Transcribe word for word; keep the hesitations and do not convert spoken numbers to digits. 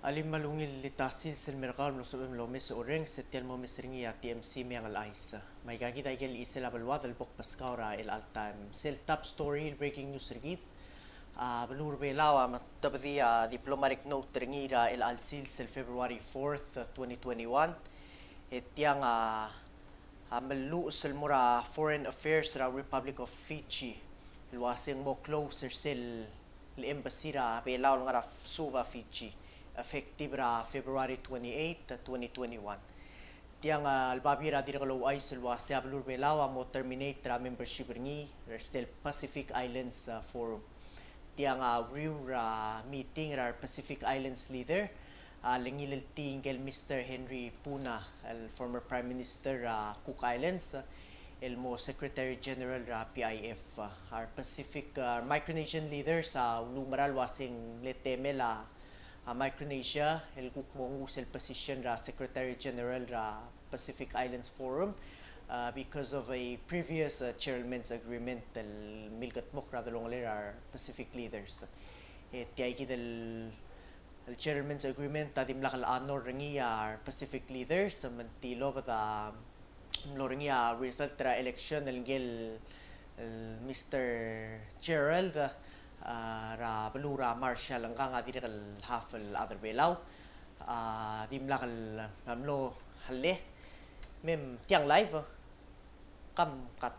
Alii me a ungil el ta el sils el mer kau el mlo sebechem el omes e orrenges, e tia el mo omes er ngii a T M C Meang el Chais. Me aika kid a ikel chisel a beluad el bo kbeskau er a chelecha el taem. Sel top story el breaking news er kid, a beluu er a Belau a mo tebedii a diplomatic note er ngii er a chelecha el sils el February fourth, twenty twenty-one. E tiang a a melluches el mo er a Foreign Affairs er a Republic of Fiji el uaseng mo close er sel embassy er a Belau el ngar er a Suva, Fiji, effective er a February twenty-eighth, twenty twenty-one. Tiang a le babier a dirrek el ouchais el uase a beluu er a Belau a mo terminate er a membership er ngii er sel Pacific Islands, uh, Forum. Tiang a uriul er a meeting er a Pacific Islands leader a lengileltii ngike el Mister Henry Puna, el former Prime Minister er a Cook Islands, el mo Secretary General er a P I F. A re Pacific, a re Micronesian leaders a uluumerang el uaseng mle temel a, a Micronesia el kuk mo nguu sel position er a Secretary General er a Pacific Islands Forum, uh, because of a previous, uh, chairman's agreement el milkedmokl er a delongelir a re Pacific leaders. E tia kid el, el chairman's agreement a dimlak el honor er ngii a re Pacific leaders, me ng tilobed a mlo er ngii a result er a election el ngike el, el Mister Gerald, a, er a beluu er a Marshall, ngkang a dirrek el half el chad er a Belau. A, dimlak el mlo hale. Me tiang live, kam kat